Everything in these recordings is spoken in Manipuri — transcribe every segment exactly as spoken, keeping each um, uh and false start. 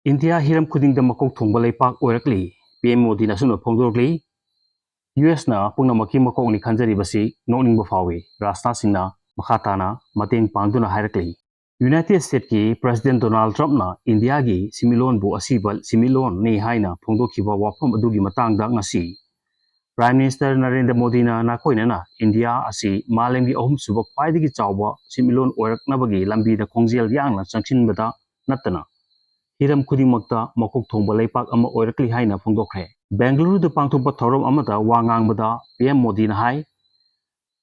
ꯏꯟꯗꯤꯌꯥ ꯍꯤꯔꯝ ꯈꯨꯗꯤꯡꯗ ꯃꯀꯣꯛ ꯊꯣꯡꯕ ꯂꯩꯄꯥꯛ ꯑꯣꯏꯔꯛꯂꯤ꯫ ꯄꯤ ꯑꯦꯝ ꯃꯣꯗꯤꯅ ꯑꯁꯨꯝꯅ ꯐꯣꯡꯗꯣꯔꯛꯂꯤ꯫ ꯌꯨ ꯑꯦꯁꯅ ꯄꯨꯝꯅꯃꯛꯀꯤ ꯃꯀꯣꯛꯅꯤ ꯈꯟꯖꯔꯤꯕꯁꯤ ꯅꯣꯛꯅꯤꯡꯕ ꯐꯥꯎꯏ꯫ ꯔꯥꯖꯅꯥꯊ ꯁꯤꯡꯅ ꯃꯈꯥ ꯇꯥꯅ ꯃꯇꯦꯡ ꯄꯥꯡꯗꯨꯅ ꯍꯥꯏꯔꯛꯂꯤ꯫ ꯌꯨꯅꯥꯏꯇꯦꯗ ꯁ꯭ꯇꯦꯠꯀꯤ ꯄ꯭ꯔꯦꯁꯤꯗꯦꯟꯠ ꯗꯣꯅꯥꯜꯗ ꯇ꯭ꯔꯝꯞꯅ ꯏꯟꯗꯤꯌꯥꯒꯤ ꯁꯤꯟꯃꯤꯠꯂꯣꯟꯕꯨ ꯑꯁꯤꯕ ꯁꯤꯟꯃꯤꯠꯂꯣꯟꯅꯤ ꯍꯥꯏꯅ ꯐꯣꯡꯗꯣꯛꯈꯤꯕ ꯋꯥꯐꯝ ꯑꯗꯨꯒꯤ ꯃꯇꯥꯡꯗ ꯉꯁꯤ ꯄ꯭ꯔꯥꯏꯝ ꯃꯤꯅꯤꯁꯇꯔ ꯅꯔꯦꯟꯗ꯭ꯔ ꯃꯣꯗꯤꯅ ꯅꯥꯀꯣꯏꯅꯅ ꯏꯟꯗꯤꯌꯥ ꯑꯁꯤ ꯃꯥꯂꯦꯝꯒꯤ ꯑꯍꯨꯝꯁꯨꯕ ꯈ꯭ꯋꯥꯏꯗꯒꯤ ꯆꯥꯎꯕ ꯁꯤꯟꯃꯤꯠꯂꯣꯟ ꯑꯣꯏꯔꯛꯅꯕꯒꯤ ꯂꯝꯕꯤꯗ ꯈꯣꯡꯖꯦꯜ ꯌꯥꯡꯅ ꯆꯪꯁꯤꯟꯕꯗ ꯅꯠꯇꯅ ꯍꯤꯔꯝ ꯈꯨꯗꯤꯡꯃꯛꯇ ꯃꯀꯣꯛ ꯊꯣꯡꯕ ꯂꯩꯄꯥꯛ ꯑꯃ ꯑꯣꯏꯔꯛꯂꯤ ꯍꯥꯏꯅ ꯐꯣꯡꯗꯣꯛꯈ꯭ꯔꯦ꯫ ꯕꯦꯡꯒꯂꯨꯔꯨꯗ ꯄꯥꯡꯊꯣꯛꯄ ꯊꯧꯔꯝ ꯑꯃꯗ ꯋꯥ ꯉꯥꯡꯕꯗ ꯄꯤ ꯑꯦꯝ ꯃꯣꯗꯤꯅ ꯍꯥꯏ,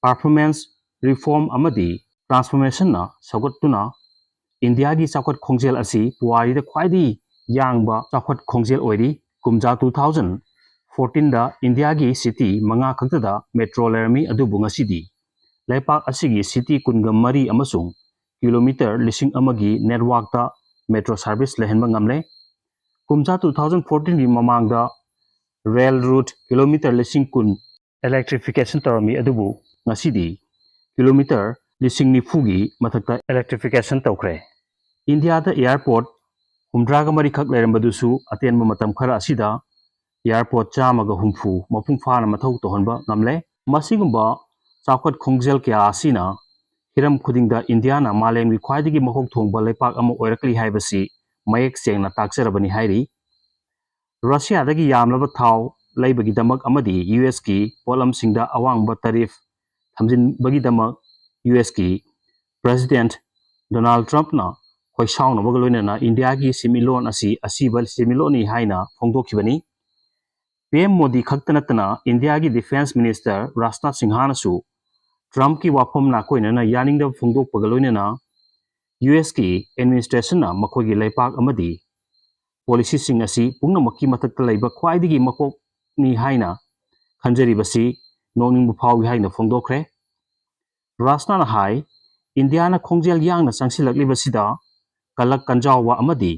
performance reform ꯑꯃꯗꯤ transformationꯅ ꯁꯧꯒꯠꯇꯨꯅ ꯏꯟꯗꯤꯌꯥꯒꯤ ꯆꯥꯎꯈꯠ ꯈꯣꯡꯖꯦꯜ ꯑꯁꯤ ꯄꯨꯋꯥꯔꯤꯗ ꯈ꯭ꯋꯥꯏꯗꯒꯤ ꯌꯥꯡꯕ ꯆꯥꯎꯈꯠ ꯈꯣꯡꯖꯦꯜ ꯑꯣꯏꯔꯤ꯫ ꯀꯨꯝꯖꯥ two thousand fourteenꯗ ꯏꯟꯗꯤꯌꯥꯒꯤ ꯁꯤꯇꯤ ꯃꯉꯥ ꯈꯛꯇꯗ ꯃꯦꯇ꯭ꯔꯣ ꯂꯩꯔꯝꯃꯤ, ꯑꯗꯨꯕꯨ ꯉꯁꯤꯗꯤ ꯂꯩꯄꯥꯛ ꯑꯁꯤꯒꯤ ꯁꯤꯇꯤ ꯀꯨꯟꯒ ꯃꯔꯤ ꯑꯃꯁꯨꯡ ꯀꯤꯂꯣꯃꯤꯇꯔ ꯂꯤꯁꯤꯡ ꯑꯃꯒꯤ ꯅꯦꯠꯋꯥꯛꯇ ꯃꯦꯇ꯭ꯔꯣ ꯁꯔꯚꯤꯁ ꯂꯩꯍꯟꯕ ꯉꯝꯂꯦ꯫ ꯀꯨꯝꯖꯥ two thousand fourteenꯒꯤ ꯃꯃꯥꯡꯗ ꯔꯦꯜ ꯔꯨꯠ ꯀꯤꯂꯣꯃꯤꯇꯔ ꯂꯤꯁꯤꯡ ꯀꯨꯟ electrification ꯇꯧꯔꯝꯃꯤ, ꯑꯗꯨꯕꯨ ꯉꯁꯤꯗꯤ ꯀꯤꯂꯣꯃꯤꯇꯔ ꯂꯤꯁꯤꯡ ꯅꯤꯐꯨꯒꯤ ꯃꯊꯛꯇ electrification ꯇꯧꯈ꯭ꯔꯦ꯫ ꯏꯟꯗꯤꯌꯥꯗ ꯑꯦꯌꯥꯔꯄꯣꯔꯠ ꯍꯨꯝꯗ꯭ꯔꯥꯒ ꯃꯔꯤꯈꯛ ꯂꯩꯔꯝꯕꯗꯨꯁꯨ ꯑꯇꯦꯟꯕ ꯃꯇꯝ ꯈꯔ ꯑꯁꯤꯗ ꯑꯦꯌꯥꯔꯄꯣꯔꯠ ꯆꯥꯝꯃꯒ ꯍꯨꯝꯐꯨ ꯃꯄꯨꯡ ꯐꯥꯅ ꯃꯊꯧ ꯇꯧꯍꯟꯕ ꯉꯝꯂꯦ꯫ ꯃꯁꯤꯒꯨꯝꯕ ꯆꯥꯎꯈꯠ ꯈꯣꯡꯖꯦꯜ ꯀꯌꯥ ꯑꯁꯤꯅ ꯍꯤꯔꯝ ꯈꯨꯗꯤꯡꯗ ꯏꯟꯗꯤꯌꯥꯅ ꯃꯥꯂꯦꯝꯒꯤ ꯈ꯭ꯋꯥꯏꯗꯒꯤ ꯃꯀꯣꯛ ꯊꯣꯡꯕ ꯂꯩꯄꯥꯛ ꯑꯃ ꯑꯣꯏꯔꯛꯂꯤ ꯍꯥꯏꯕꯁꯤ ꯃꯌꯦꯛ ꯁꯦꯡꯅ ꯇꯥꯛꯆꯔꯕꯅꯤ ꯍꯥꯏꯔꯤ꯫ ꯔꯁꯤꯌꯥꯗꯒꯤ ꯌꯥꯝꯂꯕ ꯊꯥꯎ ꯂꯩꯕꯒꯤꯗꯃꯛ ꯑꯃꯗꯤ ꯌꯨ ꯑꯦꯁꯀꯤ ꯄꯣꯠꯂꯝꯁꯤꯡꯗ ꯑꯋꯥꯡꯕ ꯇꯔꯤꯐ ꯊꯝꯖꯤꯟꯕꯒꯤꯗꯃꯛ ꯌꯨ ꯑꯦꯁꯀꯤ ꯄ꯭ꯔꯦꯁꯤꯗꯦꯟꯠ ꯗꯣꯅꯥꯜꯗ ꯇ꯭ꯔꯝꯞꯅ ꯈꯣꯏꯁꯥꯎꯅꯕꯒ ꯂꯣꯏꯅꯅ ꯏꯟꯗꯤꯌꯥꯒꯤ ꯁꯤꯟꯃꯤꯠꯂꯣꯟ ꯑꯁꯤ ꯑꯁꯤꯕ ꯁꯤꯟꯃꯤꯠꯂꯣꯟꯅꯤ ꯍꯥꯏꯅ ꯐꯣꯡꯗꯣꯛꯈꯤꯕꯅꯤ꯫ ꯄꯤ ꯑꯦꯝ ꯃꯣꯗꯤ ꯈꯛꯇ ꯅꯠꯇꯅ ꯏꯟꯗꯤꯌꯥꯒꯤ ꯗꯤꯐꯦꯟꯁ ꯃꯤꯅꯤꯁꯇꯔ ꯔꯥꯖꯅꯥꯊ ꯁꯤꯡꯍꯥꯅꯁꯨ ꯇ꯭ꯔꯝꯞꯀꯤ ꯋꯥꯐꯝ ꯅꯥꯀꯣꯏꯅꯅ ꯌꯥꯅꯤꯡꯗꯕ ꯐꯣꯡꯗꯣꯛꯄꯒ ꯂꯣꯏꯅꯅ ꯌꯨ ꯑꯦꯁꯀꯤ ꯑꯦꯗꯃꯤꯅꯤꯁꯇ꯭ꯔꯦꯁꯟꯅ ꯃꯈꯣꯏꯒꯤ ꯂꯩꯄꯥꯛ ꯑꯃꯗꯤ ꯄꯣꯂꯤꯁꯤꯁꯤꯡ ꯑꯁꯤ ꯄꯨꯝꯅꯃꯛꯀꯤ ꯃꯊꯛꯇ ꯂꯩꯕ ꯈ꯭ꯋꯥꯏꯗꯒꯤ ꯃꯀꯣꯛꯅꯤ ꯍꯥꯏꯅ ꯈꯟꯖꯔꯤꯕꯁꯤ ꯅꯣꯛꯅꯤꯡꯕ ꯐꯥꯎꯏ ꯍꯥꯏꯅ ꯐꯣꯡꯗꯣꯛꯈ꯭ꯔꯦ꯫ ꯔꯥꯖꯅꯥꯅ ꯍꯥꯏ, ꯏꯟꯗꯤꯌꯥꯅ ꯈꯣꯡꯖꯦꯜ ꯌꯥꯡꯅ ꯆꯪꯁꯤꯜꯂꯛꯂꯤꯕꯁꯤꯗ ꯀꯂꯛ ꯀꯟꯖꯥꯎꯕ ꯑꯃꯗꯤ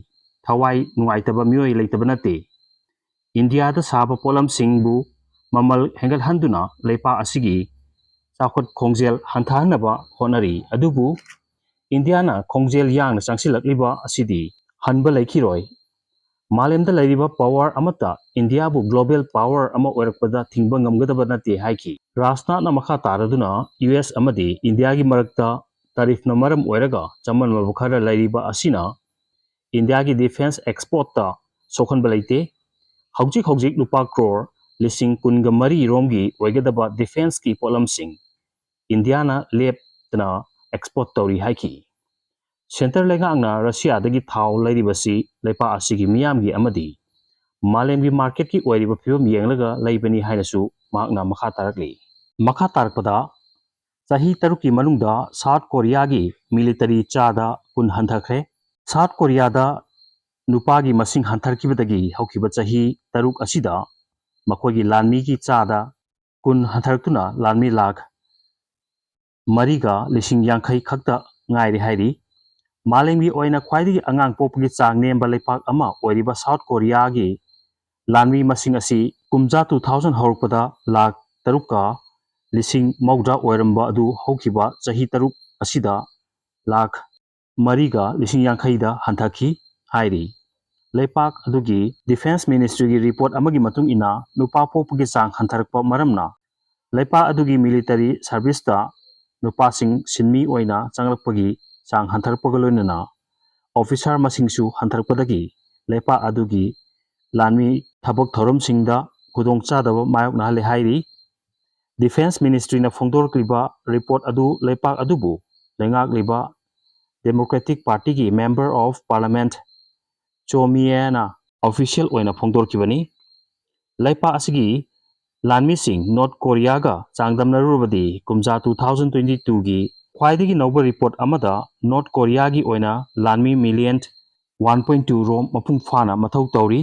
ꯊꯋꯥꯏ ꯅꯨꯡꯉꯥꯏꯇꯕ ꯃꯤꯑꯣꯏ ꯂꯩꯇꯕ ꯅꯠꯇꯦ꯫ ꯏꯟꯗꯤꯌꯥꯗ ꯁꯥꯕ ꯄꯣꯠꯂꯝꯁꯤꯡꯕꯨ ꯃꯃꯜ ꯍꯦꯟꯒꯠꯍꯟꯗꯨꯅ ꯂꯩꯄꯥꯛ ꯑꯁꯤꯒꯤ ꯆꯥꯎꯈꯠ ꯈꯣꯡꯖꯦꯜ ꯍꯟꯊꯍꯟꯅꯕ ꯍꯣꯠꯅꯔꯤ꯫ ꯑꯗꯨꯕꯨ ꯏꯟꯗꯤꯌꯥꯅ ꯈꯣꯡꯖꯦꯜ ꯌꯥꯡꯅ ꯆꯪꯁꯤꯜꯂꯛꯂꯤꯕ ꯑꯁꯤꯗꯤ ꯍꯟꯕ ꯂꯩꯈꯤꯔꯣꯏ꯫ ꯃꯥꯂꯦꯝꯗ ꯂꯩꯔꯤꯕ power ꯑꯃꯠꯇ ꯏꯟꯗꯤꯌꯥꯕꯨ global power ꯑꯃ ꯑꯣꯏꯔꯛꯄꯗ ꯊꯤꯡꯕ ꯉꯝꯒꯗꯕ ꯅꯠꯇꯦ ꯍꯥꯏꯈꯤ꯫ ꯔꯥꯖꯅꯥꯊꯅ ꯃꯈꯥ ꯇꯥꯔꯗꯨꯅ ꯌꯨ ꯑꯦꯁ ꯑꯃꯗꯤ ꯏꯟꯗꯤꯌꯥꯒꯤ ꯃꯔꯛꯇ tariffꯅ ꯃꯔꯝ ꯑꯣꯏꯔꯒ ꯆꯃꯝꯅꯕ ꯈꯔ ꯂꯩꯔꯤꯕ ꯑꯁꯤꯅ ꯏꯟꯗꯤꯌꯥꯒꯤ defence exportꯇ ꯁꯣꯛꯍꯟꯕ ꯂꯩꯇꯦ꯫ ꯍꯧꯖꯤꯛ ꯍꯧꯖꯤꯛ ꯂꯨꯄꯥ ꯀ꯭ꯔꯣꯔ ꯂꯤꯁꯤꯡ ꯀꯨꯟꯒ ꯃꯔꯤ ꯔꯣꯝꯒꯤ ꯑꯣꯏꯒꯗꯕ defenceꯀꯤ ꯄꯣꯠꯂꯝꯁꯤꯡ ꯏꯟꯗꯤꯌꯥꯅ ꯂꯦꯞꯇꯅ export ꯇꯧꯔꯤ ꯍꯥꯏꯈꯤ꯫ Centre ꯂꯩꯉꯥꯛꯅ ꯔꯁꯤꯌꯥꯗꯒꯤ ꯊꯥꯎ ꯂꯩꯔꯤꯕꯁꯤ ꯂꯩꯄꯥꯛ ꯑꯁꯤꯒꯤ ꯃꯤꯌꯥꯝꯒꯤ ꯑꯃꯗꯤ ꯃꯥꯂꯦꯝꯒꯤ marketꯀꯤ ꯑꯣꯏꯔꯤꯕ ꯐꯤꯕꯝ ꯌꯦꯡꯂꯒ ꯂꯩꯕꯅꯤ ꯍꯥꯏꯅꯁꯨ ꯃꯍꯥꯛꯅ ꯃꯈꯥ ꯇꯥꯔꯛꯂꯤ꯫ ꯃꯈꯥ ꯇꯥꯔꯛꯄꯗ, ꯆꯍꯤ ꯇꯔꯨꯛꯀꯤ ꯃꯅꯨꯡꯗ South Koreaꯒꯤ military ꯆꯥꯗ ꯀꯨꯟ ꯍꯟꯊꯈ꯭ꯔꯦ꯫ South Koreaꯗ ꯅꯨꯄꯥꯒꯤ ꯃꯁꯤꯡ ꯍꯟꯊꯔꯛꯈꯤꯕꯗꯒꯤ ꯍꯧꯈꯤꯕ ꯆꯍꯤ ꯇꯔꯨꯛ ꯑꯁꯤꯗ ꯃꯈꯣꯏꯒꯤ ꯂꯥꯟꯃꯤꯒꯤ ꯆꯥꯗ ꯀꯨꯟ ꯍꯟꯊꯔꯛꯇꯨꯅ ꯂꯥꯟꯃꯤ ꯂꯥꯈ ꯃꯔꯤꯒ ꯂꯤꯁꯤꯡ ꯌꯥꯡꯈꯩ ꯈꯛꯇ ꯉꯥꯏꯔꯦ ꯍꯥꯏꯔꯤ꯫ ꯃꯥꯂꯦꯝꯒꯤ ꯑꯣꯏꯅ ꯈ꯭ꯋꯥꯏꯗꯒꯤ ꯑꯉꯥꯡ ꯄꯣꯛꯄꯒꯤ ꯆꯥꯡ ꯅꯦꯝꯕ ꯂꯩꯄꯥꯛ ꯑꯃ ꯑꯣꯏꯔꯤꯕ South Koreaꯒꯤ ꯂꯥꯟꯃꯤ ꯃꯁꯤꯡ ꯑꯁꯤ ꯀꯨꯝꯖꯥ two thousand ꯍꯧꯔꯛꯄꯗ ꯂꯥꯈ ꯇꯔꯨꯛꯀ ꯂꯤꯁꯤꯡ ꯃꯧꯗ꯭ꯔꯥ ꯑꯣꯏꯔꯝꯕ ꯑꯗꯨ ꯍꯧꯈꯤꯕ ꯆꯍꯤ ꯇꯔꯨꯛ ꯑꯁꯤꯗ ꯂꯥꯈ ꯃꯔꯤꯒ ꯂꯤꯁꯤꯡ ꯌꯥꯡꯈꯩꯗ ꯍꯟꯊꯈꯤ ꯍꯥꯏꯔꯤ꯫ ꯂꯩꯄꯥꯛ ꯑꯗꯨꯒꯤ Defence Ministryꯒꯤ report ꯑꯃꯒꯤ ꯃꯇꯨꯡ ꯏꯟꯅ, ꯅꯨꯄꯥ ꯄꯣꯛꯄꯒꯤ ꯆꯥꯡ ꯍꯟꯊꯔꯛꯄ ꯃꯔꯝꯅ ꯂꯩꯄꯥꯛ ꯑꯗꯨꯒꯤ military serviceꯇ ꯅꯨꯄꯥꯁꯤꯡ ꯁꯤꯟꯃꯤ ꯑꯣꯏꯅ ꯆꯪꯂꯛꯄꯒꯤ ꯆꯥꯡ ꯍꯟꯊꯔꯛꯄꯒ ꯂꯣꯏꯅꯅ officer ꯃꯁꯤꯡꯁꯨ ꯍꯟꯊꯔꯛꯄꯗꯒꯤ ꯂꯩꯄꯥꯛ ꯑꯗꯨꯒꯤ ꯂꯥꯟꯃꯤ ꯊꯕꯛ ꯊꯧꯔꯝꯁꯤꯡꯗ ꯈꯨꯗꯣꯡꯆꯥꯗꯕ ꯃꯥꯌꯣꯛꯅꯍꯜꯂꯦ ꯍꯥꯏꯔꯤ꯫ Defence Ministryꯅ ꯐꯣꯡꯗꯣꯔꯛꯂꯤꯕ report ꯑꯗꯨ ꯂꯩꯄꯥꯛ ꯑꯗꯨꯕꯨ ꯂꯩꯉꯥꯛꯂꯤꯕ Democratic Partyꯒꯤ Member of Parliament Cho Myena official ꯑꯣꯏꯅ ꯐꯣꯡꯗꯣꯔꯛꯈꯤꯕꯅꯤ꯫ ꯂꯩꯄꯥꯛ ꯑꯁꯤꯒꯤ ꯂꯥꯟꯃꯤꯁꯤꯡ North Koreaꯒ ꯆꯥꯡꯗꯝꯅꯔꯨꯔꯕꯗꯤ, ꯀꯨꯝꯖꯥ two thousand twenty twoꯒꯤ ꯈ꯭ꯋꯥꯏꯗꯒꯤ ꯅꯧꯕ report ꯑꯃꯗ North Koreaꯒꯤ ꯑꯣꯏꯅ ꯂꯥꯟꯃꯤ million one point two ꯔꯣꯝ ꯃꯄꯨꯡ ꯐꯥꯅ ꯃꯊꯧ ꯇꯧꯔꯤ꯫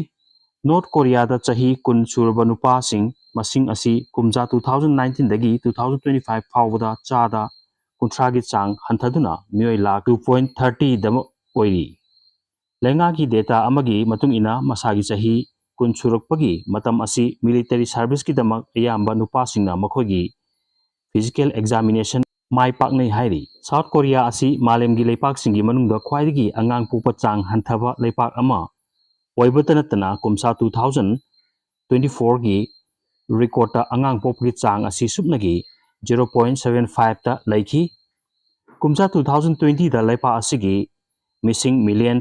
North Koreaꯗ ꯆꯍꯤ ꯀꯨꯟ ꯁꯨꯔꯕ ꯅꯨꯄꯥꯁꯤꯡ ꯃꯁꯤꯡ ꯑꯁꯤ ꯀꯨꯝꯖꯥ two thousand nineteenꯗꯒꯤ two thousand twenty five ꯐꯥꯎꯕꯗ ꯆꯥꯗ ꯀꯨꯟꯊ꯭ꯔꯥꯒꯤ ꯆꯥꯡ ꯍꯟꯊꯗꯨꯅ ꯃꯤꯑꯣꯏ ꯂꯥꯈ two point thirty ꯗꯃꯛ ꯑꯣꯏꯔꯤ꯫ ꯂꯩꯉꯥꯛꯀꯤ data ꯑꯃꯒꯤ ꯃꯇꯨꯡ ꯏꯟꯅ, ꯃꯁꯥꯒꯤ ꯆꯍꯤ ꯀꯨꯟ ꯁꯨꯔꯛꯄꯒꯤ ꯃꯇꯝ ꯑꯁꯤ military serviceꯀꯤꯗꯃꯛ ꯑꯌꯥꯝꯕ ꯅꯨꯄꯥꯁꯤꯡꯅ ꯃꯈꯣꯏꯒꯤ physical examination ꯃꯥꯏ ꯄꯥꯛꯅꯩ ꯍꯥꯏꯔꯤ꯫ South Korea ꯑꯁꯤ ꯃꯥꯂꯦꯝꯒꯤ ꯂꯩꯄꯥꯛꯁꯤꯡꯒꯤ ꯃꯅꯨꯡꯗ ꯈ꯭ꯋꯥꯏꯗꯒꯤ ꯑꯉꯥꯡ ꯄꯣꯛꯄ ꯆꯥꯡ ꯍꯟꯊꯕ ꯂꯩꯄꯥꯛ ꯑꯃ ꯑꯣꯏꯕꯇ ꯅꯠꯇꯅ ꯀꯨꯝꯁꯥ two thousand twenty fourꯒꯤ recordꯇ ꯑꯉꯥꯡ ꯄꯣꯛꯄꯒꯤ ꯆꯥꯡ ꯑꯁꯤ ꯁꯨꯞꯅꯒꯤ zero point seven fiveꯇ ꯂꯩꯈꯤ꯫ ꯀꯨꯝꯁꯥ two thousand twentyꯗ ꯂꯩꯄꯥꯛ ꯑꯁꯤꯒꯤ missing million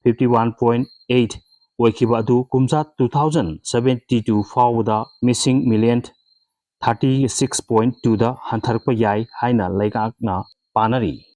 fifty one point eight ꯑꯣꯏꯈꯤꯕ ꯑꯗꯨ ꯀꯨꯝꯁꯥ two thousand seventy two ꯐꯥꯎꯕꯗ missing million thirty six point twoꯗ ꯍꯟꯊꯔꯛꯄ ꯌꯥꯏ ꯍꯥꯏꯅ ꯂꯩꯉꯥꯛꯅ ꯄꯥꯅꯔꯤ꯫